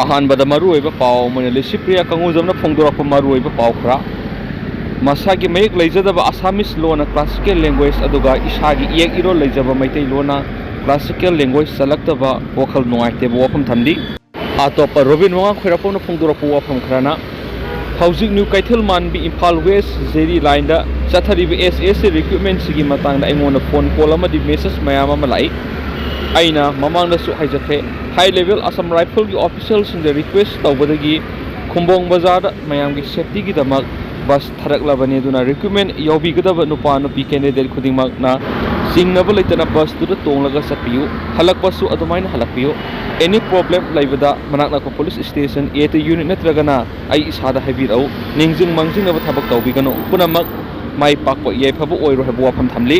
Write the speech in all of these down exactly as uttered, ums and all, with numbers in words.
ꯑꯍꯥꯟꯕꯗ ꯃꯔꯨꯑꯣꯏꯕ ꯄꯥꯎ ꯑꯃ ꯑꯣꯏꯅ ꯂꯤꯁꯤꯄ꯭ꯔꯤꯌꯥ ꯀꯪꯉꯨꯖꯝꯅ ꯐꯣꯡꯗꯣꯔꯛꯄ ꯃꯔꯨꯑꯣꯏꯕ ꯄꯥꯎ ꯈꯔ꯫ ꯃꯁꯥꯒꯤ ꯃꯌꯦꯛ ꯂꯩꯖꯗꯕ Assamese ꯂꯣꯟꯅ classical language ꯑꯗꯨꯒ ꯏꯁꯥꯒꯤ ꯏꯌꯦꯛ ꯏꯔꯣꯜ ꯂꯩꯖꯕ ꯃꯩꯇꯩꯂꯣꯟꯅ classical language ꯆꯜꯂꯛꯇꯕ ꯋꯥꯈꯜ ꯅꯨꯡꯉꯥꯏꯇꯦꯕ ꯋꯥꯐꯝ ꯊꯝꯂꯤ꯫ ꯑꯇꯣꯞꯄ ꯔꯣꯕꯤꯟ ꯋꯥꯉꯥꯡ ꯈꯣꯏꯔꯥꯛꯄꯝꯅ ꯐꯣꯡꯗꯣꯔꯛꯄ ꯋꯥꯐꯝ ꯈꯔꯅ, ꯍꯧꯖꯤꯛ ꯅ꯭ꯌꯨ ꯀꯩꯊꯦꯜ ꯃꯥꯟꯕꯤ ꯏꯝꯐꯥꯜ ꯋꯦꯁ ꯖꯦꯔꯤ ꯂꯥꯏꯟꯗ ꯆꯠꯊꯔꯤꯕ S S C recruitment ꯁꯤꯒꯤ ꯃꯇꯥꯡꯗ ꯑꯩꯉꯣꯟꯗ phone call ꯑꯃꯗꯤ message ꯃꯌꯥꯝ ꯑꯃ ꯂꯥꯛꯏ꯫ ꯑꯩꯅ ꯃꯃꯥꯡꯗꯁꯨ ꯍꯥꯏꯖꯈ꯭ꯔꯦ, High Level Assam Rifle ꯒꯤ official ꯁꯤꯡꯗ request ꯇꯧꯕꯗꯒꯤ ꯈꯨꯝꯕꯣꯡ ꯕꯖꯥꯔꯗ ꯃꯌꯥꯝꯒꯤ safety ꯒꯤꯗꯃꯛ bus ꯊꯥꯔꯛꯂꯕꯅꯤ꯫ ꯑꯗꯨꯅ recruitment ꯌꯥꯎꯕꯤꯒꯗꯕ ꯅꯨꯄꯥ ꯅꯨꯄꯤ candidate ꯈꯨꯗꯤꯡꯃꯛꯅ ꯆꯤꯡꯅꯕ ꯂꯩꯇꯅ bus ꯇꯨꯗ ꯇꯣꯡꯂꯒ ꯆꯠꯄꯤꯌꯨ꯫ ꯍꯜꯂꯛꯄꯁꯨ ꯑꯗꯨꯃꯥꯏꯅ ꯍꯜꯂꯛꯄꯤꯌꯨ꯫ Any problem ꯂꯩꯕꯗ ꯃꯅꯥꯛ ꯅꯛꯄ police station, A T unit ꯅꯠꯇ꯭ꯔꯒꯅ ꯑꯩ ꯏꯁꯥꯗ ꯍꯥꯏꯕꯤꯔꯛꯎ꯫ ꯅꯤꯡꯁꯤꯡ ꯃꯥꯡꯖꯤꯡꯅꯕ ꯊꯕꯛ ꯇꯧꯕꯤꯒꯅꯨ꯫ ꯄꯨꯝꯅꯃꯛ ꯃꯥꯏ ꯄꯥꯛꯄ ꯌꯥꯏꯐꯕ ꯑꯣꯏꯔꯣ ꯍꯥꯏꯕ ꯋꯥꯐꯝ ꯊꯝꯂꯤ꯫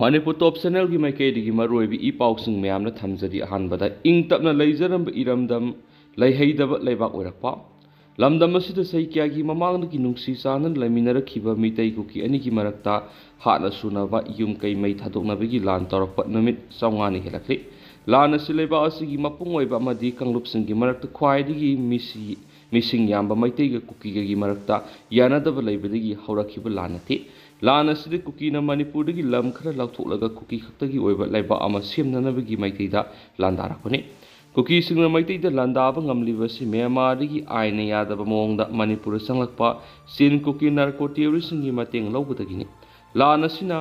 ꯃꯅꯤꯄꯨꯔ Top Channel ꯒꯤ ꯃꯥꯏꯀꯩꯗꯒꯤ ꯃꯔꯨꯑꯣꯏꯕ ꯏ ꯄꯥꯎꯁꯤꯡ ꯃꯌꯥꯝꯅ ꯊꯝꯖꯔꯤ꯫ ꯑꯍꯥꯟꯕꯗ, ꯏꯪ ꯇꯞꯅ ꯂꯩꯖꯔꯝꯕ ꯏꯔꯝꯗꯝ ꯂꯩꯍꯩꯗꯕ ꯂꯩꯕꯥꯛ ꯑꯣꯏꯔꯛꯄ꯫ ꯂꯝꯗꯝ ꯑꯁꯤꯗ ꯆꯍꯤ ꯀꯌꯥꯒꯤ ꯃꯃꯥꯡꯗꯒꯤ ꯅꯨꯡꯁꯤ ꯆꯥꯟꯅꯅ ꯂꯩꯃꯤꯟꯅꯔꯛꯈꯤꯕ ꯃꯤꯇꯩ ꯀꯨꯀꯤ ꯑꯅꯤꯒꯤ ꯃꯔꯛꯇ ꯍꯥꯠꯅ ꯁꯨꯅꯕ ꯌꯨꯝ ꯀꯩ ꯃꯩ ꯊꯥꯗꯣꯛꯅꯕꯒꯤ ꯂꯥꯟ ꯇꯧꯔꯛꯄ ꯅꯨꯃꯤꯠ ꯆꯥꯝꯃꯉꯥꯅꯤ ꯍꯦꯜꯂꯛꯂꯤ꯫ ꯂꯥꯟ ꯑꯁꯤ ꯂꯩꯕꯥꯛ ꯑꯁꯤꯒꯤ ꯃꯄꯨꯡ ꯑꯣꯏꯕ ꯑꯃꯗꯤ ꯀꯥꯡꯂꯨꯞꯁꯤꯡꯒꯤ ꯃꯔꯛꯇ ꯈ꯭ꯋꯥꯏꯗꯒꯤ ꯃꯤꯁꯤ-, ꯃꯤꯁꯤꯡ ꯌꯥꯝꯕ ꯃꯩꯇꯩꯒ ꯀꯨꯀꯤꯒꯒꯤ ꯃꯔꯛꯇ ꯌꯥꯅꯗꯕ ꯂꯩꯕꯗꯒꯤ ꯍꯧꯔꯛꯈꯤꯕ ꯂꯥꯟ ꯅꯠꯇꯦ꯫ ꯂꯥꯟ ꯑꯁꯤꯗ ꯀꯨꯀꯤꯅ ꯃꯅꯤꯄꯨꯔꯗꯒꯤ ꯂꯝ ꯈꯔ ꯂꯧꯊꯣꯛꯂꯒ ꯀꯨꯀꯤ ꯈꯛꯇꯒꯤ ꯑꯣꯏꯕ ꯂꯩꯕꯥꯛ ꯑꯃ ꯁꯦꯝꯅꯅꯕꯒꯤ ꯃꯥꯏꯀꯩꯗ ꯂꯥꯟꯗꯥꯔꯛꯄꯅꯤ꯫ ꯀꯨꯀꯤꯁꯤꯡꯅ ꯃꯩꯇꯩꯗ ꯂꯥꯟꯗꯥꯕ ꯉꯝꯂꯤꯕꯁꯤ ꯃ꯭ꯌꯥꯟꯃꯥꯔꯗꯒꯤ ꯑꯥꯏꯟꯅ ꯌꯥꯗꯕ ꯃꯑꯣꯡꯗ ꯃꯅꯤꯄꯨꯔꯗ ꯆꯪꯂꯛꯄ ꯆꯤꯟ ꯀꯨꯀꯤ narco terrorist ꯁꯤꯡꯒꯤ ꯃꯇꯦꯡ ꯂꯧꯕꯗꯒꯤꯅꯤ꯫ ꯂꯥꯟ ꯑꯁꯤꯅ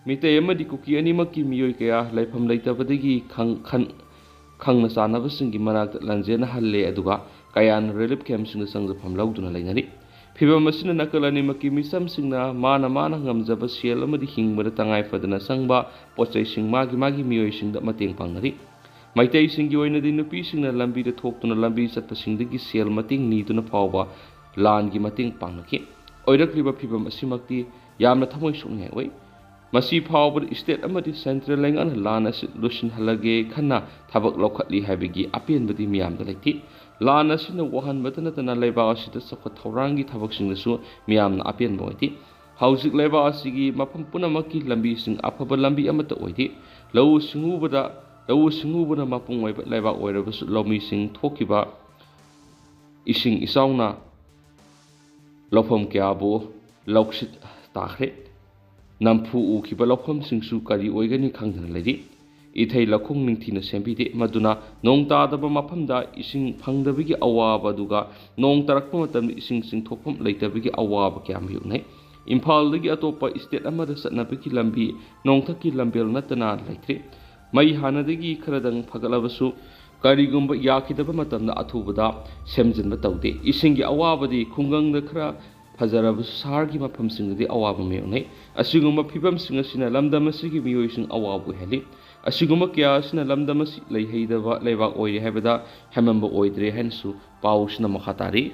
ꯃꯤꯇꯩ ꯑꯃꯗꯤ ꯀꯨꯀꯤ ꯑꯅꯤꯃꯛꯀꯤ ꯃꯤꯑꯣꯏ ꯀꯌꯥ ꯂꯩꯐꯝ ꯂꯩꯇꯕꯗꯒꯤ ꯈꯪ-, ꯈꯟ-, ꯈꯪꯅ ꯆꯥꯟꯅꯕꯁꯤꯡꯒꯤ ꯃꯅꯥꯛꯇ ꯂꯥꯟꯖꯦꯟꯅꯍꯜꯂꯦ, ꯑꯗꯨꯒ ꯀꯌꯥꯅ relief camp ꯁꯤꯡꯗ ꯆꯪꯖꯐꯝ ꯂꯧꯗꯨꯅ ꯂꯩꯅꯔꯤ꯫ ꯐꯤꯚꯝ ꯑꯁꯤꯅ ꯅꯥꯀꯜ ꯑꯅꯤꯃꯛꯀꯤ ꯃꯤꯆꯝꯁꯤꯡꯅ ꯃꯥꯅ ꯃꯥꯅ ꯉꯝꯖꯕ ꯁꯦꯜ ꯑꯃꯗꯤ ꯍꯤꯡꯕꯗ ꯇꯉꯥꯏ ꯐꯗꯅ ꯆꯪꯕ ꯄꯣꯠ ꯆꯩꯁꯤꯡ ꯃꯥꯒꯤ ꯃꯥꯒꯤ ꯃꯤꯑꯣꯏꯁꯤꯡꯗ ꯃꯇꯦꯡ ꯄꯥꯡꯅꯔꯤ꯫ ꯃꯩꯇꯩꯁꯤꯡꯒꯤ ꯑꯣꯏꯅꯗꯤ ꯅꯨꯄꯤꯁꯤꯡꯅ ꯂꯝꯕꯤꯗ ꯊꯣꯛꯇꯨꯅ ꯂꯝꯕꯤ ꯆꯠꯄꯁꯤꯡꯗꯒꯤ ꯁꯦꯜ ꯃꯇꯦꯡ ꯅꯤꯗꯨꯅ ꯐꯥꯎꯕ ꯂꯥꯟꯒꯤ ꯃꯇꯦꯡ ꯄꯥꯡꯅꯈꯤ꯫ ꯑꯣꯏꯔꯛꯂꯤꯕ ꯐꯤꯚꯝ ꯑꯁꯤꯃꯛꯇꯤ ꯌꯥꯝꯅ ꯊꯃꯣꯏ ꯁꯣꯛꯅꯤꯡꯉꯥꯏ ꯑꯣꯏ꯫ ꯃꯁꯤ ꯐꯥꯎꯕꯗ state ꯑꯃꯗꯤ central ꯂꯩꯉꯥꯛꯅ ꯂꯥꯟ ꯑꯁꯤ ꯂꯣꯏꯁꯤꯟꯍꯜꯂꯒꯦ ꯈꯟꯅ ꯊꯕꯛ ꯂꯧꯈꯠꯂꯤ ꯍꯥꯏꯕꯒꯤ ꯑꯄꯦꯟꯕꯗꯤ ꯃꯤꯌꯥꯝꯗ ꯂꯩꯇꯦ꯫ ꯂꯥꯟ ꯑꯁꯤꯅ ꯋꯥꯍꯟꯕꯇ ꯅꯠꯇꯅ ꯂꯩꯕꯥꯛ ꯑꯁꯤꯗ ꯆꯥꯎꯈꯠ ꯊꯧꯔꯥꯡꯒꯤ ꯊꯕꯛꯁꯤꯡꯗꯁꯨ ꯃꯤꯌꯥꯝꯅ ꯑꯄꯦꯟꯕ ꯑꯣꯏꯗꯦ꯫ ꯍꯧꯖꯤꯛ ꯂꯩꯕꯥꯛ ꯑꯁꯤꯒꯤ ꯃꯐꯝ ꯄꯨꯝꯅꯃꯛꯀꯤ ꯂꯝꯕꯤꯁꯤꯡ ꯑꯐꯕ ꯂꯝꯕꯤ ꯑꯃꯠꯇ ꯑꯣꯏꯗꯦ꯫ ꯂꯧꯎ ꯁꯤꯡꯎꯕꯗ ꯂꯧꯎ ꯁꯤꯡꯎꯕꯅ ꯃꯄꯨꯡ ꯑꯣꯏꯕ ꯂꯩꯕꯥꯛ ꯑꯣꯏꯔꯕꯁꯨ, ꯂꯧꯃꯤꯁꯤꯡ ꯊꯣꯛꯈꯤꯕ ꯏꯁꯤꯡ ꯏꯆꯥꯎꯅ ꯂꯧꯐꯝ ꯀꯌꯥꯕꯨ ꯂꯧꯁꯤꯠ ꯇꯥꯈ꯭ꯔꯦ꯫ ꯅꯝꯐꯨ ꯎꯈꯤꯕ ꯂꯧꯐꯝꯁꯤꯡꯁꯨ ꯀꯔꯤ ꯑꯣꯏꯒꯅꯤ ꯈꯪꯗꯅ ꯂꯩꯔꯤ꯫ ꯏꯊꯩ ꯂꯧꯈꯣꯡ ꯅꯤꯡꯊꯤꯅ ꯁꯦꯝꯕꯤꯗꯦ, ꯃꯗꯨꯅ ꯅꯣꯡ ꯇꯥꯗꯕ ꯃꯐꯝꯗ ꯏꯁꯤꯡ ꯐꯪꯗꯕꯒꯤ ꯑꯋꯥꯕ, ꯑꯗꯨꯒ ꯅꯣꯡ ꯇꯥꯔꯛꯄ ꯃꯇꯝꯗ ꯏꯁꯤꯡ ꯆꯤꯡꯊꯣꯛꯐꯝ ꯂꯩꯇꯕꯒꯤ ꯑꯋꯥꯕ ꯀꯌꯥ ꯃꯥꯌꯣꯛꯅꯩ꯫ ꯏꯝꯐꯥꯜꯗꯒꯤ ꯑꯇꯣꯞꯄ ꯏꯁꯇꯦꯠ ꯑꯃꯗ ꯆꯠꯅꯕꯒꯤ ꯂꯝꯕꯤ ꯅꯣꯡꯊꯛꯀꯤ ꯂꯝꯕꯦꯜ ꯅꯠꯇꯅ ꯂꯩꯇ꯭ꯔꯦ꯫ ꯃꯩ ꯍꯥꯟꯅꯗꯒꯤ ꯈꯔꯗꯪ ꯐꯒꯠꯂꯕꯁꯨ, ꯀꯔꯤꯒꯨꯝꯕ ꯌꯥꯈꯤꯗꯕ ꯃꯇꯝꯗ ꯑꯊꯨꯕꯗ ꯁꯦꯝꯖꯤꯟꯕ ꯇꯧꯗꯦ꯫ ꯏꯁꯤꯡꯒꯤ ꯑꯋꯥꯕꯗꯤ ꯈꯨꯡꯒꯪꯗ ꯈꯔ ꯐꯖꯔꯕꯁꯨ, ꯁꯍꯔꯒꯤ ꯃꯐꯝꯁꯤꯡꯗꯗꯤ ꯑꯋꯥꯕ ꯃꯥꯌꯣꯛꯅꯩ꯫ ꯑꯁꯤꯒꯨꯝꯕ ꯐꯤꯕꯝꯁꯤꯡ ꯑꯁꯤꯅ ꯂꯝꯗꯝ ꯑꯁꯤꯒꯤ ꯃꯤꯑꯣꯏꯁꯤꯡ ꯑꯋꯥꯕ ꯑꯣꯏꯍꯜꯂꯤ꯫ ꯑꯁꯤꯒꯨꯝꯕ ꯀꯌꯥ ꯑꯁꯤꯅ ꯂꯝꯗꯝ ꯑꯁꯤ ꯂꯩꯍꯩꯗꯕ ꯂꯩꯕꯥꯛ ꯑꯣꯏꯔꯦ ꯍꯥꯏꯕꯗ ꯍꯦꯟꯃꯟꯕ ꯑꯣꯏꯗ꯭ꯔꯦ ꯍꯥꯏꯅꯁꯨ ꯄꯥꯎ ꯑꯁꯤꯅ ꯃꯈꯥ ꯇꯥꯔꯤ꯫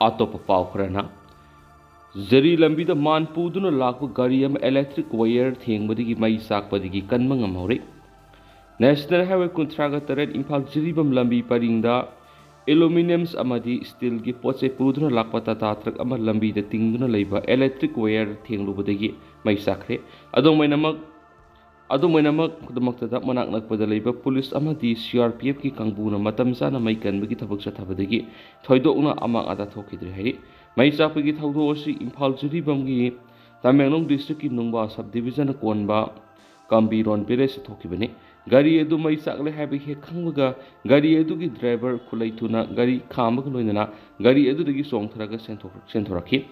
ꯑꯇꯣꯞꯄ ꯄꯥꯎ ꯈꯔꯅ, ꯖꯤꯔꯤ ꯂꯝꯕꯤꯗ ꯃꯥꯟ ꯄꯨꯗꯨꯅ ꯂꯥꯛꯄ ꯒꯥꯔꯤ ꯑꯃ ꯏꯂꯦꯛꯇ꯭ꯔꯤꯛ ꯋꯥꯌꯔ ꯊꯦꯡꯕꯗꯒꯤ ꯃꯩ ꯆꯥꯛꯄꯗꯒꯤ ꯀꯟꯕ ꯉꯝꯍꯧꯔꯦ꯫ ꯅꯦꯁꯅꯦꯜ ꯍꯥꯏꯋꯦ ꯀꯨꯟꯊ꯭ꯔꯥꯒ ꯇꯔꯦꯠ ꯏꯝꯐꯥꯜ ꯖꯤꯔꯤꯕꯥꯝ ꯂꯝꯕꯤ ꯄꯔꯤꯡꯗ ꯑꯦꯂꯨꯃꯤꯅꯤꯌꯝꯁ ꯑꯃꯗꯤ ꯁ꯭ꯇꯤꯜꯒꯤ ꯄꯣꯠ ꯆꯩ ꯄꯨꯗꯨꯅ ꯂꯥꯛꯄ ꯇꯥꯇꯥ ꯇ꯭ꯔꯛ ꯑꯃ ꯂꯝꯕꯤꯗ ꯇꯤꯡꯗꯨꯅ ꯂꯩꯕ ꯏꯂꯦꯛꯇ꯭ꯔꯤꯛ ꯋꯥꯌꯔ ꯊꯦꯡꯂꯨꯕꯗꯒꯤ ꯃꯩ ꯆꯥꯛꯈ꯭ꯔꯦ꯫ ꯑꯗꯨꯝ ꯑꯣꯏꯅꯃꯛ, ꯑꯗꯨꯝ ꯑꯣꯏꯅꯃꯛ, ꯈꯨꯗꯝꯃꯛꯇꯗ, ꯃꯅꯥꯛ ꯅꯛꯄꯗ ꯂꯩꯕ ꯄꯨꯂꯤꯁ ꯑꯃꯗꯤ ꯁꯤ ꯑꯥꯔ ꯄꯤ ꯑꯦꯐꯀꯤ ꯀꯥꯡꯕꯨꯅ ꯃꯇꯝ ꯆꯥꯅ ꯃꯩ ꯀꯟꯕꯒꯤ ꯊꯕꯛ ꯆꯠꯊꯕꯗꯒꯤ ꯊꯣꯏꯗꯣꯛꯅ ꯑꯃꯥꯡ ꯑꯇꯥ ꯊꯣꯛꯈꯤꯗ꯭ꯔꯦ ꯍꯥꯏꯔꯤ꯫ ꯃꯩ ꯆꯥꯛꯄꯒꯤ ꯊꯧꯗꯣꯛ ꯑꯁꯤ ꯏꯝꯐꯥꯜ ꯖꯤꯔꯤꯕꯥꯝꯒꯤ ꯇꯃꯦꯡꯂꯣꯡ ꯗꯤꯁꯇ꯭ꯔꯤꯛꯀꯤ ꯅꯨꯡꯕꯥ ꯁꯕ ꯗꯤꯕꯤꯖꯟꯅ ꯀꯣꯟꯕ ꯀꯥꯝꯕꯤꯔꯣꯟ ꯚꯤꯂꯦꯖꯇ ꯊꯣꯛꯈꯤꯕꯅꯤ꯫ ꯒꯥꯔꯤ ꯑꯗꯨ ꯃꯩ ꯆꯥꯛꯂꯦ ꯍꯥꯏꯕ ꯍꯦꯛ ꯈꯪꯕꯒ ꯒꯥꯔꯤ ꯑꯗꯨꯒꯤ ꯗ꯭ꯔꯥꯏꯚꯔ ꯈꯨꯠꯂꯩ ꯊꯨꯅ ꯒꯥꯔꯤ ꯈꯥꯝꯕꯒ ꯂꯣꯏꯅꯅ ꯒꯥꯔꯤ ꯑꯗꯨꯗꯒꯤ ꯆꯣꯡꯊꯔꯒ ꯆꯦꯟꯊꯣꯛ-, ꯆꯦꯟꯊꯣꯔꯛꯈꯤ꯫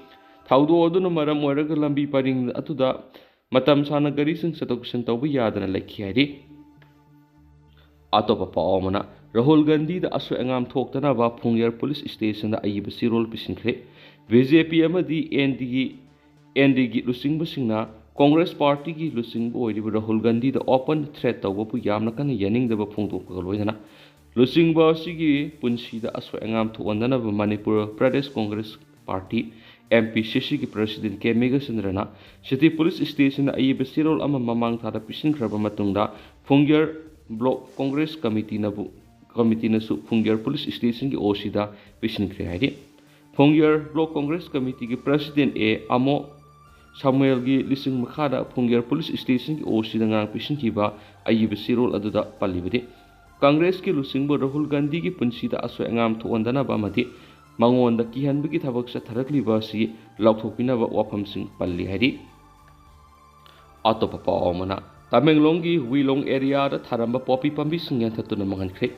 ꯊꯧꯗꯣꯛ ꯑꯗꯨꯅ ꯃꯔꯝ ꯑꯣꯏꯔꯒ ꯂꯝꯕꯤ ꯄꯔꯤꯡ ꯑꯗꯨꯗ ꯃꯇꯝ ꯁꯥꯡꯅ ꯒꯥꯔꯤꯁꯤꯡ ꯆꯠꯊꯣꯛ ꯆꯠꯁꯤꯟ ꯇꯧꯕ ꯌꯥꯗꯅ ꯂꯩꯈꯤ ꯍꯥꯏꯔꯤ꯫ ꯑꯇꯣꯞꯄ ꯄꯥꯎ ꯑꯃꯅ, ꯔꯥꯍꯨꯜ ꯒꯥꯟꯙꯤꯗ ꯑꯁꯣꯏ ꯑꯉꯥꯝ ꯊꯣꯛꯇꯅꯕ ꯐꯨꯡꯌꯔ ꯄꯨꯂꯤꯁ ꯁ꯭ꯇꯦꯁꯟꯗ ꯑꯏꯕ ꯆꯦꯔꯣꯜ ꯄꯤꯁꯤꯟꯈ꯭ꯔꯦ꯫ ꯕꯤ ꯖꯦ ꯄꯤ ꯑꯃꯗꯤ ꯑꯦꯟ ꯗꯤꯒꯤ, ꯑꯦꯟ ꯗꯤꯒꯤ ꯂꯨꯆꯤꯡꯕꯁꯤꯡꯅ ꯀꯣꯡꯒ꯭ꯔꯦꯁ ꯄꯥꯔꯇꯤꯒꯤ ꯂꯨꯆꯤꯡꯕ ꯑꯣꯏꯔꯤꯕ ꯔꯥꯍꯨꯜ ꯒꯥꯟꯙꯤꯗ ꯑꯣꯄꯟ ꯊ꯭ꯔꯦꯠ ꯇꯧꯕꯕꯨ ꯌꯥꯝꯅ ꯀꯟꯅ ꯌꯥꯅꯤꯡꯗꯕ ꯐꯣꯡꯗꯣꯛꯄꯒ ꯂꯣꯏꯅꯅ ꯂꯨꯆꯤꯡꯕ ꯑꯁꯤꯒꯤ ꯄꯨꯟꯁꯤꯗ ꯑꯁꯣꯏ ꯑꯉꯥꯝ ꯊꯣꯛꯍꯟꯗꯅꯕ Manipur Pradesh Congress party, M P C ꯁꯤꯒꯤ ꯄ꯭ꯔꯁꯤꯗꯦꯟ ꯀꯦ ꯃꯦꯘꯆꯟꯗ꯭ꯔꯅ ꯁꯤꯇꯤ ꯄꯨꯂꯤꯁ ꯁ꯭ꯇꯦꯁꯟꯗ ꯑꯏꯕ ꯆꯦꯔꯣꯜ ꯑꯃ ꯃꯃꯥꯡ ꯊꯥꯗ ꯄꯤꯁꯤꯟꯈ꯭ꯔꯕ ꯃꯇꯨꯡꯗ ꯐꯨꯡꯌꯔ ꯕ꯭ꯂꯣꯛ ꯀꯣꯡꯒ꯭ꯔꯦꯁ ꯀꯃꯤꯇꯤꯅꯕꯨ, ꯀꯃꯤꯇꯤꯅꯁꯨ ꯐꯨꯡꯌꯔ ꯄꯨꯂꯤꯁ ꯁ꯭ꯇꯦꯁꯟꯒꯤ ꯑꯣ ꯁꯤꯗ ꯄꯤꯁꯤꯟꯈ꯭ꯔꯦ ꯍꯥꯏꯔꯤ꯫ ꯐꯨꯡꯌꯔ ꯕ꯭ꯂꯣꯛ ꯀꯣꯡꯒ꯭ꯔꯦꯁ ꯀꯃꯤꯇꯤꯒꯤ ꯄ꯭ꯔꯁꯤꯗꯦꯟ ꯑꯦ ꯑꯃꯣ ꯁꯥꯃꯨꯑꯦꯜꯒꯤ ꯂꯨꯆꯤꯡ ꯃꯈꯥꯗ ꯐꯨꯡꯒꯦꯔ ꯄꯨꯂꯤꯁ ꯁ꯭ꯇꯦꯁꯟꯒꯤ ꯑꯣ ꯁꯤꯗ ꯉꯔꯥꯡ ꯄꯤꯁꯤꯟꯈꯤꯕ ꯑꯏꯕ ꯆꯦꯔꯣꯜ ꯑꯗꯨꯗ ꯄꯜꯂꯤꯕꯗꯤ, ꯀꯪꯒ꯭ꯔꯦꯁꯀꯤ ꯂꯨꯆꯤꯡꯕ ꯔꯥꯍꯨꯜ ꯒꯥꯟꯙꯤꯒꯤ ꯄꯨꯟꯁꯤꯗ ꯑꯁꯣꯏ ꯑꯉꯥꯝ ꯊꯣꯛꯍꯟꯗꯅꯕ ꯑꯃꯗꯤ ꯃꯉꯣꯟꯗ ꯀꯤꯍꯟꯕꯒꯤ ꯊꯕꯛ ꯆꯠꯊꯔꯛꯂꯤꯕ ꯑꯁꯤ ꯂꯥꯎꯊꯣꯛꯄꯤꯅꯕ ꯋꯥꯐꯝꯁꯤꯡ ꯄꯜꯂꯤ ꯍꯥꯏꯔꯤ꯫ ꯑꯇꯣꯞꯄ ꯄꯥꯎ ꯑꯃꯅ, ꯇꯃꯦꯡꯂꯣꯡꯒꯤ ꯋꯤꯂꯣꯡ ꯑꯦꯔꯤꯌꯥꯗ ꯊꯥꯔꯝꯕ ꯄꯣꯄꯤ ꯄꯥꯝꯕꯤꯁꯤꯡ ꯌꯥꯟꯊꯠꯇꯨꯅ ꯃꯥꯡꯍꯟꯈ꯭ꯔꯦ꯫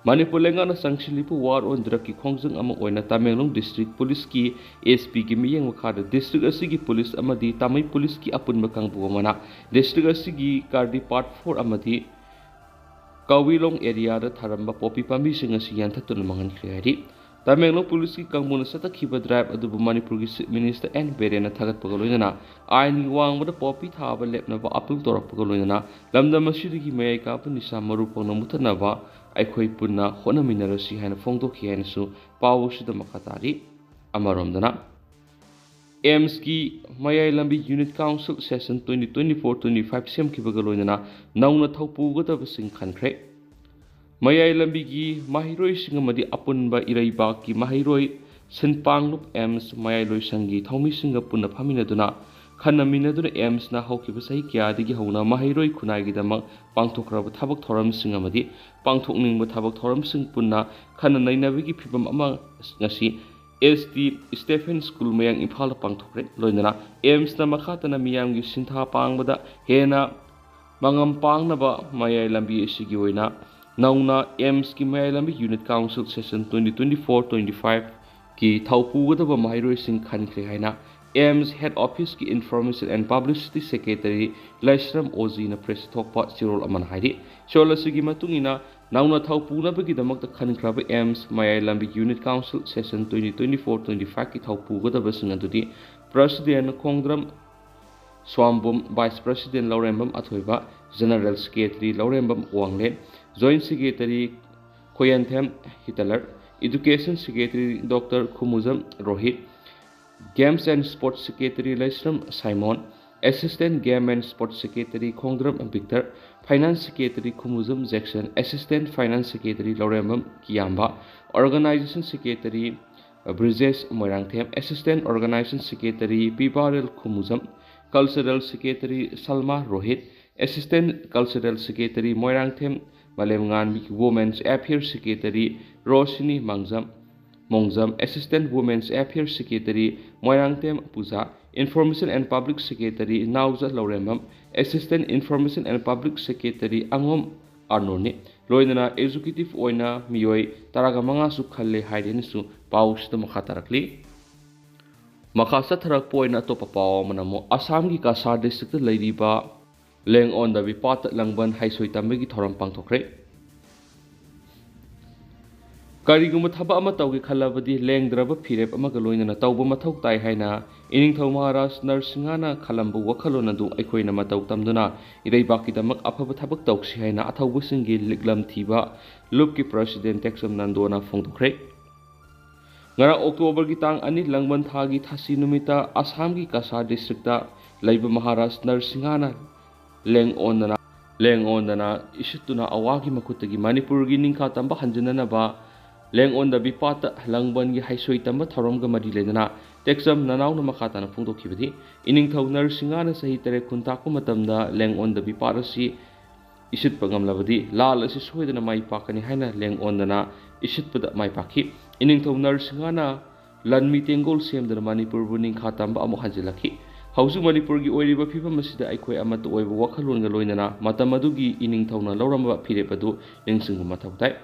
ꯃꯅꯤꯄꯨꯔ ꯂꯩꯉꯥꯛꯅ ꯆꯪꯁꯤꯜꯂꯤꯕ ꯋꯥꯔ ꯑꯣꯟ ꯗ꯭ꯔꯒꯀꯤ ꯈꯣꯡꯖꯪ ꯑꯃ ꯑꯣꯏꯅ ꯇꯃꯦꯡꯂꯣꯡ ꯗꯤꯁꯇ꯭ꯔꯤꯛ ꯄꯨꯂꯤꯁꯀꯤ ꯑꯦꯁ ꯄꯤꯒꯤ ꯃꯤꯠꯌꯦꯡ ꯃꯈꯥꯗ ꯗꯤꯁꯇ꯭ꯔꯤꯛ ꯑꯁꯤꯒꯤ ꯄꯨꯂꯤꯁ ꯑꯃꯗꯤ ꯇꯥꯃꯩ ꯄꯨꯂꯤꯁꯀꯤ ꯑꯄꯨꯟꯕ ꯀꯥꯡꯕꯨ ꯑꯃꯅ ꯗꯤꯁꯇ꯭ꯔꯤꯛ ꯑꯁꯤꯒꯤ ꯀꯥꯔꯗꯤ ꯄꯥꯔꯠ ꯐꯣꯔ ꯑꯃꯗꯤ ꯀꯥꯋꯤꯂꯣꯡ ꯑꯦꯔꯤꯌꯥꯗ ꯊꯥꯔꯝꯕ ꯄꯣꯄꯤ ꯄꯥꯝꯕꯤꯁꯤꯡ ꯑꯁꯤ ꯌꯥꯟꯊꯠꯇꯨꯅ ꯃꯥꯡꯍꯟꯈ꯭ꯔꯦ ꯍꯥꯏꯔꯤ꯫ ꯇꯃꯦꯡꯂꯣꯡ ꯄꯨꯂꯤꯁꯀꯤ ꯀꯥꯡꯕꯨꯅ ꯆꯠꯊꯈꯤꯕ ꯗ꯭ꯔꯥꯏꯕ ꯑꯗꯨꯕꯨ ꯃꯅꯤꯄꯨꯔꯒꯤ ꯆꯤꯐ ꯃꯤꯅꯤꯁꯇꯔ ꯑꯦꯟ ꯕꯤꯔꯦꯟꯅ ꯊꯥꯒꯠꯄꯒ ꯂꯣꯏꯅꯅ ꯑꯥꯏꯟꯒꯤ ꯋꯥꯡꯃꯗ ꯄꯣꯄꯤ ꯊꯥꯕ ꯂꯦꯞꯅꯕ ꯑꯄꯤꯜ ꯇꯧꯔꯛꯄꯒ ꯂꯣꯏꯅꯅ ꯂꯝꯗꯝ ꯑꯁꯤꯗꯒꯤ ꯃꯌꯥꯏ ꯀꯥꯕ ꯅꯤꯁꯥ ꯃꯔꯨ ꯐꯪꯅ ꯃꯨꯊꯠꯅꯕ ꯑꯩꯈꯣꯏ ꯄꯨꯟꯅ ꯍꯣꯠꯅꯃꯤꯟꯅꯔꯁꯤ ꯍꯥꯏꯅ ꯐꯣꯡꯗꯣꯛꯈꯤ ꯍꯥꯏꯅꯁꯨ ꯄꯥꯎ ꯑꯁꯤꯗ ꯃꯈꯥ ꯇꯥꯔꯤ꯫ ꯑꯃꯔꯣꯝꯗꯅ, ꯑꯦꯝꯁꯀꯤ Mayai Lambi unit council session twenty twenty four twenty five ꯁꯦꯝꯈꯤꯕꯒ ꯂꯣꯏꯅꯅ ꯅꯧꯅ ꯊꯧꯄꯨꯒꯗꯕꯁꯤꯡ ꯈꯟꯈ꯭ꯔꯦ꯫ ꯃꯌꯥꯏ ꯂꯝꯕꯤꯒꯤ ꯃꯍꯩꯔꯣꯏꯁꯤꯡ ꯑꯃꯗꯤ ꯑꯄꯨꯟꯕ ꯏꯔꯩꯕꯥꯛꯀꯤ ꯃꯍꯩꯔꯣꯏ ꯁꯤꯟꯄꯥꯡꯂꯨꯞ ꯑꯦꯝꯁ ꯃꯌꯥꯏ ꯂꯣꯏꯁꯪꯒꯤ ꯊꯧꯃꯤꯁꯤꯡꯒ ꯄꯨꯟꯅ ꯐꯝꯃꯤꯟꯅꯗꯨꯅ ꯈꯟꯅꯃꯤꯟꯅꯗꯨꯅ ꯑꯦꯝꯁꯅ ꯍꯧꯈꯤꯕ ꯆꯍꯤ ꯀꯌꯥꯗꯒꯤ ꯍꯧꯅ ꯃꯍꯩꯔꯣꯏ ꯈꯨꯟꯅꯥꯏꯒꯤꯗꯃꯛ ꯄꯥꯡꯊꯣꯛꯈ꯭ꯔꯕ ꯊꯕꯛ ꯊꯧꯔꯝꯁꯤꯡ ꯑꯃꯗꯤ ꯄꯥꯡꯊꯣꯛꯅꯤꯡꯕ ꯊꯕꯛ ꯊꯧꯔꯝꯁꯤꯡ ꯄꯨꯟꯅ ꯈꯟꯅ ꯅꯩꯅꯕꯒꯤ ꯐꯤꯕꯝ ꯑꯃ ꯉꯁꯤ ꯑꯦꯁ ꯇꯤ ꯁ꯭ꯇꯦꯐꯦꯟ ꯁ꯭ꯀꯨꯜ ꯃꯌꯥꯡ ꯏꯝꯐꯥꯜꯗ ꯄꯥꯡꯊꯣꯛꯈ꯭ꯔꯦ꯫ ꯂꯣꯏꯅꯅ ꯑꯦꯝꯁꯅ ꯃꯈꯥ ꯇꯥꯅ ꯃꯤꯌꯥꯝꯒꯤ ꯁꯤꯟꯊꯥ ꯄꯥꯡꯕꯗ ꯍꯦꯟꯅ ꯃꯉꯝ ꯄꯥꯡꯅꯕ ꯃꯌꯥꯏ ꯂꯝꯕꯤ ꯑꯁꯤꯒꯤ ꯑꯣꯏꯅ ꯅꯧꯅ ꯑꯦꯝꯁꯀꯤ Mayai Lambi unit council session twenty twenty four twenty ꯐꯥꯏꯚꯀꯤ ꯊꯧꯄꯨꯒꯗꯕ ꯃꯍꯩꯔꯣꯏꯁꯤꯡ ꯈꯟꯈ꯭ꯔꯦ ꯍꯥꯏꯅ ꯑꯦꯝꯁ ꯍꯦꯗ ꯑꯣꯐꯤꯁꯀꯤ ꯏꯟꯐꯣꯔꯃꯦꯁꯟ ꯑꯦꯟ ꯄꯕ꯭ꯂꯤꯁꯤꯇꯤ ꯁꯦꯀ꯭ꯔꯦꯇꯔꯤ ꯂꯩꯁ꯭ꯔꯝ ꯑꯣꯖꯤꯅ ꯄ꯭ꯔꯦꯁꯇ ꯊꯣꯛꯄ ꯆꯦꯔꯣꯜ ꯑꯃꯅ ꯍꯥꯏꯔꯤ꯫ ꯆꯦꯔꯣꯜ ꯑꯁꯤꯒꯤ ꯃꯇꯨꯡ ꯏꯟꯅ, ꯅꯧꯅ ꯊꯧꯄꯨꯅꯕꯒꯤꯗꯃꯛꯇ ꯈꯟꯈ꯭ꯔꯕ ꯑꯦꯝꯁ Mayai Lambi unit council session twenty twenty four twenty ꯐꯥꯏꯚꯀꯤ ꯊꯧꯄꯨꯒꯗꯕꯁꯤꯡ ꯑꯗꯨꯗꯤ president Khongdram Swambum, vice president Lourembam Athoiba, general secretary Lourembam Wanglen, joint secretary Khoyenthem Hitler, education secretary doctor Khumujam Rohit, games and sports secretary Leishram Simon, assistant game and sports secretary Khongdram Victor, finance secretary Khumujam Jackson, assistant finance secretary Lourembam Kiyamba, organisation secretary Brijesh Moirangthem, Assistant Organization Secretary Pibarel Khumujam, Cultural Secretary Salma Rohit, Assistant Cultural Secretary Moirangthem Malemnganbi, Women's Affairs Secretary Roshini Mangjam, Mongjam, Assistant Women's Affairs Secretary Moirangthem Puja, Information and Public Secretary Nauz Lourembam, Assistant Information and Public Secretary ꯑꯉꯣꯝ ꯑꯥꯔꯅꯣꯜꯅꯤ꯫ ꯂꯣꯏꯅꯅ executive ꯑꯣꯏꯅ ꯃꯤꯑꯣꯏ ꯇꯔꯥꯒ ꯃꯉꯥꯁꯨ ꯈꯜꯂꯦ ꯍꯥꯏꯔꯦꯅꯁꯨ ꯄꯥꯎꯁꯤꯗ ꯃꯈꯥ ꯇꯥꯔꯛꯂꯤ꯫ ꯃꯈꯥ ꯆꯠꯊꯔꯛꯄ ꯑꯣꯏꯅ ꯑꯇꯣꯞꯄ ꯄꯥꯎ ꯑꯃꯅ ꯑꯃꯨꯛ ꯑꯁꯥꯝꯒꯤ ꯀꯁꯥꯔ districtꯇ ꯂꯩꯔꯤꯕ ꯂꯦꯡ ꯑꯣꯟꯗꯕꯤ ꯄꯥꯠꯇ ꯂꯪꯕꯟ ꯍꯩꯁꯣꯏ ꯇꯝꯕꯒꯤ ꯊꯧꯔꯝ ꯄꯥꯡꯊꯣꯛꯈ꯭ꯔꯦ꯫ ꯀꯔꯤꯒꯨꯝꯕ ꯊꯕꯛ ꯑꯃ ꯇꯧꯒꯦ ꯈꯜꯂꯕꯗꯤ ꯂꯦꯡꯗ꯭ꯔꯕ ꯐꯤꯔꯦꯞ ꯑꯃꯒ ꯂꯣꯏꯅꯅ ꯇꯧꯕ ꯃꯊꯧ ꯇꯥꯏ ꯍꯥꯏꯅ ꯏꯅꯤꯡꯊꯧ ꯃꯍꯥꯔꯥꯖ ꯅꯔꯁꯤꯡꯍꯅ ꯈꯜꯂꯝꯕ ꯋꯥꯈꯜꯂꯣꯟ ꯑꯗꯨ ꯑꯩꯈꯣꯏꯅ ꯃꯇꯧ ꯇꯝꯗꯨꯅ ꯏꯔꯩꯕꯥꯛꯀꯤꯗꯃꯛ ꯑꯐꯕ ꯊꯕꯛ ꯇꯧꯁꯤ ꯍꯥꯏꯅ ꯑꯊꯧꯕꯁꯤꯡꯒꯤ ꯂꯤꯛꯂꯝ ꯊꯤꯕ ꯂꯨꯞꯀꯤ president ꯇꯦꯛꯆꯝ ꯅꯟꯗꯣꯅ ꯐꯣꯡꯗꯣꯛꯈ꯭ꯔꯦ꯫ ꯉꯔꯥꯡ Octoberꯒꯤ ꯇꯥꯡ ꯑꯅꯤ ꯂꯪꯕꯟ ꯊꯥꯒꯤ ꯊꯥꯁꯤ ꯅꯨꯃꯤꯠꯇ ꯑꯁꯥꯝꯒꯤ ꯀꯁꯥꯔ districtꯇ ꯂꯩꯕ ꯃꯍꯥꯔꯥꯖ ꯅꯔꯁꯤꯡꯍꯅ ꯂꯦꯡ ꯑꯣꯟꯗꯅ, ꯂꯦꯡ ꯑꯣꯟꯗꯅ ꯏꯁꯤꯠꯇꯨꯅ ꯑꯋꯥꯒꯤ ꯃꯈꯨꯠꯇꯒꯤ ꯃꯅꯤꯄꯨꯔꯒꯤ ꯅꯤꯡꯈꯥ ꯇꯝꯕ ꯍꯟꯖꯤꯟꯅꯅꯕ ꯂꯦꯡ ꯑꯣꯟꯗꯕꯤ ꯄꯥꯠꯇ ꯂꯪꯕꯟꯒꯤ ꯍꯩꯁꯣꯏ ꯇꯝꯕ ꯊꯧꯔꯝꯒ ꯃꯔꯤ ꯂꯩꯅꯅ ꯇꯦꯛꯆꯝ ꯅꯅꯥꯎꯅ ꯃꯈꯥ ꯇꯥꯅ ꯐꯣꯡꯗꯣꯛꯈꯤꯕꯗꯤ, ꯏꯅꯤꯡꯊꯧ ꯅꯔꯁꯤꯡꯍꯅ ꯆꯍꯤ ꯇꯔꯦꯠ ꯈꯨꯟꯇꯥꯛꯄ ꯃꯇꯝꯗ ꯂꯦꯡ ꯑꯣꯟꯗꯕꯤ ꯄꯥꯠ ꯑꯁꯤ ꯏꯁꯤꯠꯄ ꯉꯝꯂꯕꯗꯤ ꯂꯥꯜ ꯑꯁꯤ ꯁꯣꯏꯗꯅ ꯃꯥꯏ ꯄꯥꯛꯀꯅꯤ ꯍꯥꯏꯅ ꯂꯦꯡ ꯑꯣꯟꯗꯅ ꯏꯁꯤꯠꯄꯗ ꯃꯥꯏ ꯄꯥꯛꯈꯤ꯫ ꯏꯅꯤꯡꯊꯧ ꯅꯔꯁꯤꯡꯍꯅ ꯂꯥꯟꯃꯤ ꯇꯦꯡꯒꯣꯜ ꯁꯦꯝꯗꯨꯅ ꯃꯅꯤꯄꯨꯔꯕꯨ ꯅꯤꯡꯈꯥ ꯇꯝꯕ ꯑꯃꯨꯛ ꯍꯟꯖꯤꯜꯂꯛꯈꯤ꯫ ꯍꯧꯖꯤꯛ ꯃꯅꯤꯄꯨꯔꯒꯤ ꯑꯣꯏꯔꯤꯕ ꯐꯤꯕꯝ ꯑꯁꯤꯗ ꯑꯩꯈꯣꯏ ꯑꯃꯠꯇ ꯑꯣꯏꯕ ꯋꯥꯈꯜꯂꯣꯟꯒ ꯂꯣꯏꯅꯅ ꯃꯇꯝ ꯑꯗꯨꯒꯤ ꯏꯅꯤꯡꯊꯧꯅ ꯂꯧꯔꯝꯕ ꯐꯤꯔꯦꯞ ꯑꯗꯨ ꯅꯤꯡꯁꯤꯡꯕ ꯃꯊꯧ ꯇꯥꯏ꯫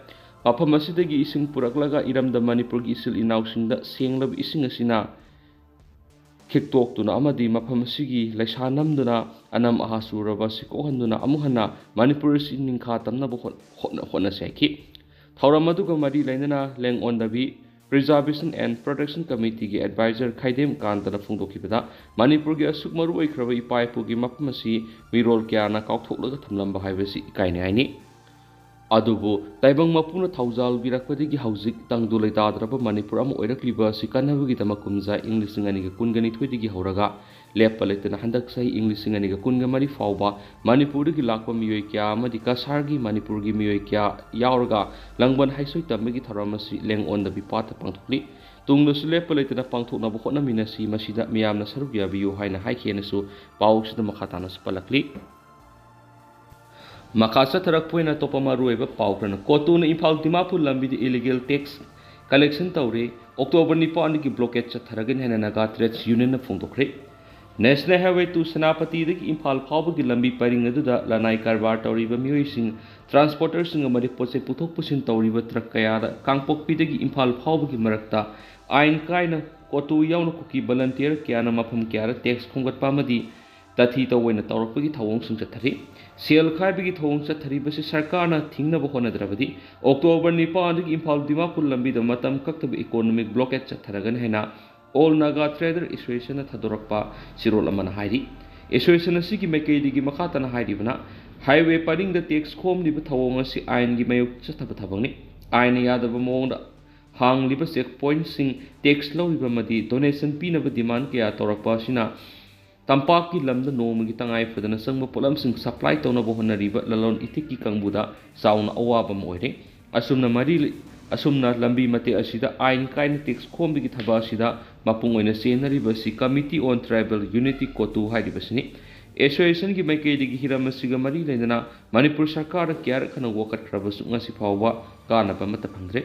ꯃꯐꯝ ꯑꯁꯤꯗꯒꯤ ꯏꯁꯤꯡ ꯄꯨꯔꯛꯂꯒ ꯏꯔꯝꯗꯝ ꯃꯅꯤꯄꯨꯔꯒꯤ ꯏꯆꯤꯜ ꯏꯅꯥꯎꯁꯤꯡꯗ ꯁꯦꯡꯂꯕ ꯏꯁꯤꯡ ꯑꯁꯤꯅ ꯈꯤꯛꯇꯣꯛꯇꯨꯅ ꯑꯃꯗꯤ ꯃꯐꯝ ꯑꯁꯤꯒꯤ ꯂꯩꯁꯥ ꯅꯝꯗꯨꯅ ꯑꯅꯝ ꯑꯍꯥ ꯆꯨꯔꯕ ꯑꯁꯤ ꯀꯣꯛꯍꯟꯗꯨꯅ ꯑꯃꯨꯛ ꯍꯟꯅ ꯃꯅꯤꯄꯨꯔ ꯑꯁꯤ ꯅꯤꯡꯈꯥ ꯇꯝꯅꯕ ꯍꯣꯠ-, ꯍꯣꯠꯅ-, ꯍꯣꯠꯅꯁꯤ ꯍꯥꯏꯈꯤ꯫ ꯊꯧꯔꯝ ꯑꯗꯨꯒ ꯃꯔꯤ ꯂꯩꯅꯅ ꯂꯦꯡ ꯑꯣꯟꯗꯕꯤ Preservation and Protection Committeeꯒꯤ advisor ꯈꯥꯏꯗꯦꯝ ꯀꯥꯟꯇꯅ ꯐꯣꯡꯗꯣꯛꯈꯤꯕꯗ, ꯃꯅꯤꯄꯨꯔꯒꯤ ꯑꯁꯨꯛ ꯃꯔꯨ ꯑꯣꯏꯈ꯭ꯔꯕ ꯏꯄꯥ ꯏꯄꯨꯒꯤ ꯃꯐꯝ ꯑꯁꯤ ꯃꯤꯔꯣꯜ ꯀꯌꯥꯅ ꯀꯥꯎꯊꯣꯛꯂꯒ ꯊꯝꯂꯝꯕ ꯍꯥꯏꯕꯁꯤ ꯏꯀꯥꯏꯅꯤꯡꯉꯥꯏꯅꯤ꯫ ꯑꯗꯨꯕꯨ ꯇꯥꯏꯕꯪ ꯃꯄꯨꯅ ꯊꯧꯖꯥꯜꯕꯤꯔꯛꯄꯗꯒꯤ ꯍꯧꯖꯤꯛ ꯇꯪꯗꯨ ꯂꯩꯇꯥꯗ꯭ꯔꯕ ꯃꯅꯤꯄꯨꯔ ꯑꯃ ꯑꯣꯏꯔꯛꯂꯤꯕ ꯑꯁꯤ ꯀꯟꯅꯕꯒꯤꯗꯃꯛ ꯀꯨꯝꯖꯥ ꯏꯪ ꯂꯤꯁꯤꯡ ꯑꯅꯤꯒ ꯀꯨꯟꯒ ꯅꯤꯊꯣꯏꯗꯒꯤ ꯍꯧꯔꯒ ꯂꯦꯞꯄ ꯂꯩꯇꯅ ꯍꯟꯗꯛ ꯆꯍꯤ ꯏꯪ ꯂꯤꯁꯤꯡ ꯑꯅꯤꯒ ꯀꯨꯟꯒ ꯃꯔꯤ ꯐꯥꯎꯕ ꯃꯅꯤꯄꯨꯔꯗꯒꯤ ꯂꯥꯛꯄ ꯃꯤꯑꯣꯏ ꯀꯌꯥ ꯑꯃꯗꯤ ꯀꯁꯥꯔꯒꯤ ꯃꯅꯤꯄꯨꯔꯒꯤ ꯃꯤꯑꯣꯏ ꯀꯌꯥ ꯌꯥꯎꯔꯒ ꯂꯥꯡꯕꯟ ꯍꯩꯁꯣꯏ ꯇꯝꯕꯒꯤ ꯊꯧꯔꯝ ꯑꯁꯤ ꯂꯦꯡ ꯑꯣꯟꯗꯕꯤ ꯄꯥꯠꯇ ꯄꯥꯡꯊꯣꯛꯂꯤ꯫ ꯇꯨꯡꯗꯁꯨ ꯂꯦꯞꯄ ꯂꯩꯇꯅ ꯄꯥꯡꯊꯣꯛꯅꯕ ꯍꯣꯠꯅꯃꯤꯟꯅꯁꯤ, ꯃꯁꯤꯗ ꯃꯤꯌꯥꯝꯅ ꯁꯔꯨꯛ ꯌꯥꯕꯤꯌꯨ ꯍꯥꯏꯅ ꯍꯥꯏꯈꯤ ꯍꯥꯏꯅꯁꯨ ꯄꯥꯎꯁꯤꯗ ꯃꯈꯥ ꯇꯥꯅꯁꯨ ꯄꯜꯂꯛꯂꯤ꯫ ꯃꯈꯥ ꯆꯠꯊꯔꯛꯄ ꯑꯣꯏꯅ ꯑꯇꯣꯞꯄ ꯃꯔꯨꯑꯣꯏꯕ ꯄꯥꯎ ꯈꯔꯅ, ꯀꯣꯇꯨꯅ ꯏꯝꯐꯥꯜ ꯗꯤꯃꯥꯄꯨꯔ ꯂꯝꯕꯤꯗ ꯏꯂꯤꯒꯦꯜ ꯇꯦꯛꯁ ꯀꯂꯦꯛꯁꯟ ꯇꯧꯔꯦ, ꯑꯣꯛꯇꯣꯕꯔ ꯅꯤꯄꯥꯟꯗꯒꯤ ꯕ꯭ꯂꯣꯀꯦꯠ ꯆꯠꯊꯔꯒꯅꯤ ꯍꯥꯏꯅ Naga ꯇ꯭ꯔꯦꯗꯁ ꯌꯨꯅꯤꯌꯟꯅ ꯐꯣꯡꯗꯣꯛꯈ꯭ꯔꯦ꯫ National Highway two ꯁꯦꯅꯥꯄꯇꯤꯗꯒꯤ Imphal ꯐꯥꯎꯕꯒꯤ ꯂꯝꯕꯤ ꯄꯔꯤꯡ ꯑꯗꯨꯗ ꯂꯅꯥꯏ ꯀꯔꯕꯥꯔ ꯇꯧꯔꯤꯕ ꯃꯤꯑꯣꯏꯁꯤꯡ, ꯇ꯭ꯔꯥꯟꯁꯄꯣꯔꯇꯔꯁꯤꯡ ꯑꯃꯗꯤ ꯄꯣꯠ ꯆꯩ ꯄꯨꯊꯣꯛ ꯄꯨꯁꯤꯟ ꯇꯧꯔꯤꯕ ꯇ꯭ꯔꯛ ꯀꯌꯥꯗ ꯀꯥꯡꯄꯣꯛꯄꯤꯗꯒꯤ ꯏꯝꯐꯥꯜ ꯐꯥꯎꯕꯒꯤ ꯃꯔꯛꯇ ꯑꯥꯏꯟ ꯀꯥꯏꯅ ꯀꯣꯇꯨ ꯌꯥꯎꯅ ꯀꯨꯀꯤ ꯚꯂꯟꯇꯤꯌꯔ ꯀꯌꯥꯅ ꯃꯐꯝ ꯀꯌꯥꯗ ꯇꯦꯛꯁ ꯈꯣꯝꯒꯠꯄ ꯑꯃꯗꯤ ꯇꯥꯊꯤ ꯇꯧꯑꯣꯏꯅ ꯇꯧꯔꯛꯄꯒꯤ ꯊꯧꯑꯣꯡꯁꯤꯡ ꯆꯠꯊꯔꯤ꯫ ꯁꯦꯜ ꯈꯥꯏꯕꯒꯤ ꯊꯧꯑꯣꯡ ꯆꯠꯊꯔꯤꯕꯁꯤ ꯁꯔꯀꯥꯔꯅ ꯊꯤꯡꯅꯕ ꯍꯣꯠꯅꯗ꯭ꯔꯕꯗꯤ ꯑꯣꯛꯇꯣꯕꯔ ꯅꯤꯄꯥꯟꯗꯒꯤ ꯏꯝꯐꯥꯜ ꯗꯤꯃꯥꯄꯨꯔ ꯂꯝꯕꯤꯗ ꯃꯇꯝ ꯀꯛꯇꯕ ꯏꯀꯣꯅꯣꯃꯤꯛ ꯕ꯭ꯂꯣꯀꯦꯠ ꯆꯠꯊꯔꯒꯅꯤ ꯍꯥꯏꯅ All Naga Trader Associationꯅ ꯊꯥꯗꯣꯔꯛꯄ ꯆꯦꯔꯣꯜ ꯑꯃꯅ ꯍꯥꯏꯔꯤ꯫ ꯑꯦꯁꯣꯁꯤꯌꯦꯁꯟ ꯑꯁꯤꯒꯤ ꯃꯥꯏꯀꯩꯗꯒꯤ ꯃꯈꯥ ꯇꯥꯅ ꯍꯥꯏꯔꯤꯕꯅ, ꯍꯥꯏꯋꯦ ꯄꯔꯤꯡꯗ ꯇꯦꯛꯁ ꯈꯣꯝꯂꯤꯕ ꯊꯧꯑꯣꯡ ꯑꯁꯤ ꯑꯥꯏꯟꯒꯤ ꯃꯥꯌꯣꯛꯇ ꯆꯠꯊꯕ ꯊꯕꯛꯅꯤ꯫ ꯑꯥꯏꯟꯅ ꯌꯥꯗꯕ ꯃꯑꯣꯡꯗ ꯍꯥꯡꯂꯤꯕ ꯆꯦꯛ ꯄꯣꯏꯟꯠꯁꯤꯡ, ꯇꯦꯛꯁ ꯂꯧꯔꯤꯕ ꯑꯃꯗꯤ ꯗꯣꯅꯦꯁꯟ ꯄꯤꯅꯕ ꯗꯤꯃꯥꯟ ꯀꯌꯥ ꯇꯧꯔꯛꯄ ꯑꯁꯤꯅ ꯇꯝꯄꯥꯛꯀꯤ ꯂꯝꯗ ꯅꯣꯡꯃꯒꯤ ꯇꯉꯥꯏ ꯐꯗꯅ ꯆꯪꯕ ꯄꯣꯠꯂꯝꯁꯤꯡ ꯁꯄ꯭ꯂꯥꯏ ꯇꯧꯅꯕ ꯍꯣꯠꯅꯔꯤꯕ ꯂꯂꯣꯟ ꯏꯇꯤꯛꯀꯤ ꯀꯥꯡꯕꯨꯗ ꯆꯥꯎꯅ ꯑꯋꯥꯕ ꯑꯃ ꯑꯣꯏꯔꯦ꯫ ꯑꯁꯨꯝꯅ ꯃꯔꯤ ꯂꯩ-, ꯑꯁꯨꯝꯅ ꯂꯝꯕꯤ ꯃꯇꯦꯛ ꯑꯁꯤꯗ ꯑꯥꯏꯟ ꯀꯥꯏꯅ ꯇꯦꯛꯁ ꯈꯣꯝꯕꯒꯤ ꯊꯕꯛ ꯑꯁꯤꯗ ꯃꯄꯨꯡ ꯑꯣꯏꯅ ꯆꯦꯟꯅꯔꯤꯕ ꯑꯁꯤ Committee on Tribal Unity, ꯀꯣꯇꯨ ꯍꯥꯏꯔꯤꯕꯁꯤꯅꯤ꯫ ꯑꯦꯁꯣꯁꯤꯌꯦꯁꯟꯒꯤ ꯃꯥꯏꯀꯩꯗꯒꯤ ꯍꯤꯔꯝ ꯑꯁꯤꯒ ꯃꯔꯤ ꯂꯩꯅꯅ ꯃꯅꯤꯄꯨꯔ ꯁꯔꯀꯥꯔꯗ ꯀꯌꯥꯔꯛ ꯍꯟꯅ ꯋꯥꯀꯠꯈ꯭ꯔꯕꯁꯨ ꯉꯁꯤ ꯐꯥꯎꯕ ꯀꯥꯟꯅꯕ ꯑꯃꯠꯇ ꯐꯪꯗ꯭ꯔꯦ꯫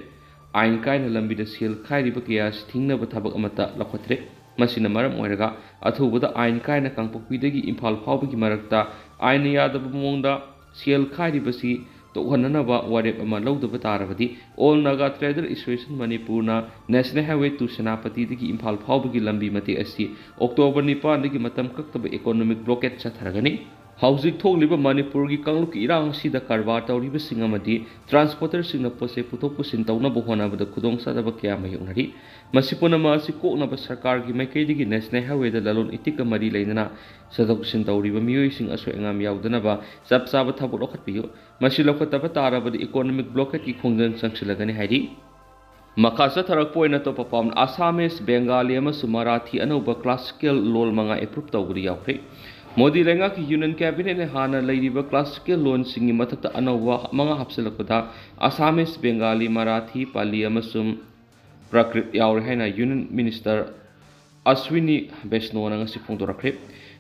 ꯑꯥꯏꯟ ꯀꯥꯏꯅ ꯂꯝꯕꯤꯗ ꯁꯦꯜ ꯈꯥꯏꯔꯤꯕ ꯀꯌꯥ ꯑꯁꯤ ꯊꯤꯡꯅꯕ ꯊꯕꯛ ꯑꯃꯠꯇ ꯂꯧꯈꯠꯇ꯭ꯔꯦ꯫ ꯃꯁꯤꯅ ꯃꯔꯝ ꯑꯣꯏꯔꯒ ꯑꯊꯨꯕꯗ ꯑꯥꯏꯟ ꯀꯥꯏꯅ ꯀꯥꯡꯄꯣꯛꯄꯤꯗꯒꯤ ꯏꯝꯐꯥꯜ ꯐꯥꯎꯕꯒꯤ ꯃꯔꯛꯇ ꯑꯥꯏꯟꯅ ꯌꯥꯗꯕ ꯃꯑꯣꯡꯗ ꯁꯦꯜ ꯈꯥꯏꯔꯤꯕꯁꯤ ꯇꯣꯛꯍꯟꯅꯅꯕ ꯋꯥꯔꯦꯞ ꯑꯃ ꯂꯧꯗꯕ ꯇꯥꯔꯕꯗꯤ All Naga Trader Association ꯃꯅꯤꯄꯨꯔꯅ National Highway two ꯁꯦꯅꯥꯄꯇꯤꯗꯒꯤ ꯏꯝꯐꯥꯜ ꯐꯥꯎꯕꯒꯤ ꯂꯝꯕꯤ ꯃꯇꯦꯛ ꯑꯁꯤ ꯑꯣꯛꯇꯣꯕꯔ ꯅꯤꯄꯥꯟꯗꯒꯤ ꯃꯇꯝ ꯀꯛꯇꯕ ꯏꯀꯣꯅꯣꯃꯤꯛ ꯕ꯭ꯂꯣꯀꯦꯠ ꯆꯠꯊꯔꯒꯅꯤ꯫ ꯍꯧꯖꯤꯛ ꯊꯣꯛꯂꯤꯕ ꯃꯅꯤꯄꯨꯔꯒꯤ ꯀꯥꯡꯂꯨꯞꯀꯤ ꯏꯔꯥꯡ ꯑꯁꯤꯗ ꯀꯔꯕꯥꯔ ꯇꯧꯔꯤꯕꯁꯤꯡ ꯑꯃꯗꯤ ꯇ꯭ꯔꯥꯟꯁꯄꯣꯔꯇꯔꯁꯤꯡꯅ ꯄꯣꯠ ꯆꯩ ꯄꯨꯊꯣꯛ ꯄꯨꯁꯤꯟ ꯇꯧꯅꯕ ꯍꯣꯠꯅꯕꯗ ꯈꯨꯗꯣꯡꯆꯥꯗꯕ ꯀꯌꯥ ꯃꯥꯌꯣꯛꯅꯔꯤ꯫ ꯃꯁꯤ ꯄꯨꯝꯅꯃꯛ ꯑꯁꯤ ꯀꯣꯛꯅꯕ ꯁꯔꯀꯥꯔꯒꯤ ꯃꯥꯏꯀꯩꯗꯒꯤ ꯅꯦꯁꯅꯦꯜ ꯍꯥꯏꯋꯦꯗ ꯂꯂꯣꯟ ꯏꯇꯤꯛꯀ ꯃꯔꯤ ꯂꯩꯅꯅ ꯆꯠꯊꯣꯛ ꯆꯠꯁꯤꯟ ꯇꯧꯔꯤꯕ ꯃꯤꯑꯣꯏꯁꯤꯡ ꯑꯁꯣꯏ ꯑꯉꯥꯝ ꯌꯥꯎꯗꯅꯕ ꯆꯞ ꯆꯥꯕ ꯊꯕꯛ ꯂꯧꯈꯠꯄꯤꯌꯨ꯫ ꯃꯁꯤ ꯂꯧꯈꯠꯇꯕ ꯇꯥꯔꯕꯗꯤ ꯏꯀꯣꯅꯣꯃꯤꯛ ꯕ꯭ꯂꯣꯀꯦꯠꯀꯤ ꯈꯣꯡꯖꯪ ꯆꯪꯁꯤꯜꯂꯒꯅꯤ ꯍꯥꯏꯔꯤ꯫ ꯃꯈꯥ ꯆꯠꯊꯔꯛꯄ ꯑꯣꯏꯅ ꯑꯇꯣꯞꯄ ꯄꯥꯎ, ꯑꯁꯥꯃꯤꯁ, ꯕꯦꯡꯒꯥꯂꯤ ꯑꯃꯁꯨꯡ ꯃꯔꯥꯊꯤ ꯑꯅꯧꯕ ꯀ꯭ꯂꯥꯁꯤꯀꯦꯜ ꯂꯣꯜ ꯃꯉꯥ ꯑꯦꯄ꯭ꯔꯨꯞ ꯇꯧꯕꯗ ꯌꯥꯎꯈ꯭ꯔꯦ꯫ ꯃꯣꯗꯤ ꯂꯩꯉꯥꯛꯀꯤ ꯌꯨꯅꯤꯌꯟ ꯀꯦꯕꯤꯅꯦꯠꯅ ꯍꯥꯟꯅ ꯂꯩꯔꯤꯕ ꯀ꯭ꯂꯥꯁꯤꯀꯦꯜ ꯂꯣꯟꯁꯤꯡꯒꯤ ꯃꯊꯛꯇ ꯑꯅꯧꯕ ꯃꯉꯥ ꯍꯥꯞꯆꯤꯜꯂꯛꯄꯗ ꯑꯁꯥꯃꯤꯁ, ꯕꯦꯡꯒꯥꯂꯤ, ꯃꯔꯥꯊꯤ, ꯄꯥꯂꯤ ꯑꯃꯁꯨꯡ ꯄ꯭ꯔꯥꯀ꯭ꯔꯤꯠ ꯌꯥꯎꯔꯦ ꯍꯥꯏꯅ ꯌꯨꯅꯤꯌꯟ ꯃꯤꯅꯤꯁꯇꯔ ꯑꯁ꯭ꯋꯤꯅꯤ ꯕꯩꯁꯅꯣꯅ ꯉꯁꯤ ꯐꯣꯡꯗꯣꯔꯛꯈ꯭ꯔꯦ꯫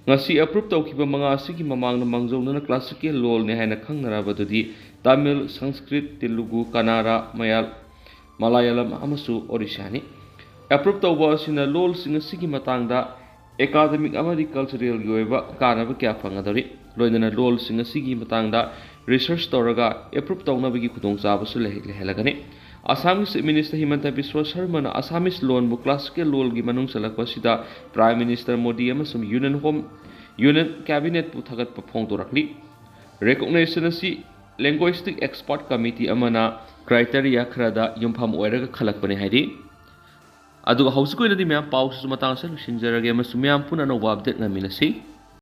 ꯉꯁꯤ ꯑꯦꯄ꯭ꯔꯨꯞ ꯇꯧꯈꯤꯕ ꯃꯉꯥ ꯑꯁꯤꯒꯤ ꯃꯃꯥꯡꯗ ꯃꯥꯡꯖꯧꯅꯅ ꯀ꯭ꯂꯥꯁꯤꯀꯦꯜ ꯂꯣꯜꯅꯤ ꯍꯥꯏꯅ ꯈꯪꯅꯔꯕꯗꯨꯗꯤ ꯇꯥꯃꯤꯜ, ꯁꯪꯁꯀ꯭ꯔꯤꯠ, ꯇꯦꯂꯨꯒꯨ, ꯀꯅꯥꯔꯥ, ꯃꯌꯥꯜ, ꯃꯂꯥꯌꯥꯂꯝ ꯑꯃꯁꯨꯡ ꯑꯣꯔꯤꯁꯥꯅꯤ꯫ ꯑꯦꯄ꯭ꯔꯨꯞ ꯇꯧꯕ ꯑꯁꯤꯅ ꯂꯣꯜꯁꯤꯡ ꯑꯁꯤꯒꯤ ꯃꯇꯥꯡꯗ ꯑꯦꯀꯥꯗꯃꯤꯛ ꯑꯃꯗꯤ ꯀꯜꯆꯔꯦꯜꯒꯤ ꯑꯣꯏꯕ ꯀꯥꯟꯅꯕ ꯀꯌꯥ ꯐꯪꯒꯗꯧꯔꯤ꯫ ꯂꯣꯏꯅꯅ ꯂꯣꯜꯁꯤꯡ ꯑꯁꯤꯒꯤ ꯃꯇꯥꯡꯗ ꯔꯤꯁꯔꯆ ꯇꯧꯔꯒ ꯑꯦꯄ꯭ꯔꯨꯞ ꯇꯧꯅꯕꯒꯤ ꯈꯨꯗꯣꯡꯆꯥꯕꯁꯨ ꯂꯩ-, ꯂꯩꯍꯜꯂꯒꯅꯤ꯫ ꯑꯁꯥꯝꯒꯤ ꯆꯤꯐ ꯃꯤꯅꯤꯁꯇꯔ ꯍꯤꯃꯟꯇ ꯕꯤꯁ꯭ꯋ ꯁꯔꯃꯅ ꯑꯁꯥꯃꯤꯁ ꯂꯣꯟꯕꯨ ꯀ꯭ꯂꯥꯁꯤꯀꯦꯜ ꯂꯣꯜꯒꯤ ꯃꯅꯨꯡ ꯆꯜꯂꯛꯄ ꯑꯁꯤꯗ ꯄ꯭ꯔꯥꯏꯝ ꯃꯤꯅꯤꯁꯇꯔ ꯃꯣꯗꯤ ꯑꯃꯁꯨꯡ ꯌꯨꯅꯤꯌꯟ ꯍꯣꯝ, ꯌꯨꯅꯤꯌꯟ ꯀꯦꯕꯤꯅꯦꯠꯄꯨ ꯊꯥꯒꯠꯄ ꯐꯣꯡꯗꯣꯔꯛꯂꯤ꯫ ꯔꯦꯀꯣꯒꯅꯥꯏꯖꯦꯁꯟ ꯑꯁꯤ ꯂꯤꯡꯒ꯭ꯋꯤꯁꯇꯤꯛ ꯑꯦꯛꯁꯄꯔꯠ ꯀꯃꯤꯇꯤ ꯑꯃꯅ ꯀ꯭ꯔꯥꯏꯇꯦꯔꯤꯌꯥ ꯈꯔꯗ ꯌꯨꯝꯐꯝ ꯑꯣꯏꯔꯒ ꯈꯜꯂꯛꯄꯅꯤ ꯍꯥꯏꯔꯤ꯫ ꯑꯗꯨꯒ ꯍꯧꯖꯤꯛꯀꯤ ꯑꯣꯏꯅꯗꯤ ꯃꯌꯥꯝ ꯄꯥꯎꯁꯤꯁꯨ ꯃꯇꯥꯡ ꯑꯁꯤꯗ ꯂꯣꯏꯁꯤꯟꯖꯔꯒꯦ ꯑꯃꯁꯨꯡ ꯃꯌꯥꯝ ꯄꯨꯟꯅ ꯑꯅꯧꯕ ꯑꯞꯗꯦꯠ ꯉꯥꯏꯃꯤꯟꯅꯁꯤ꯫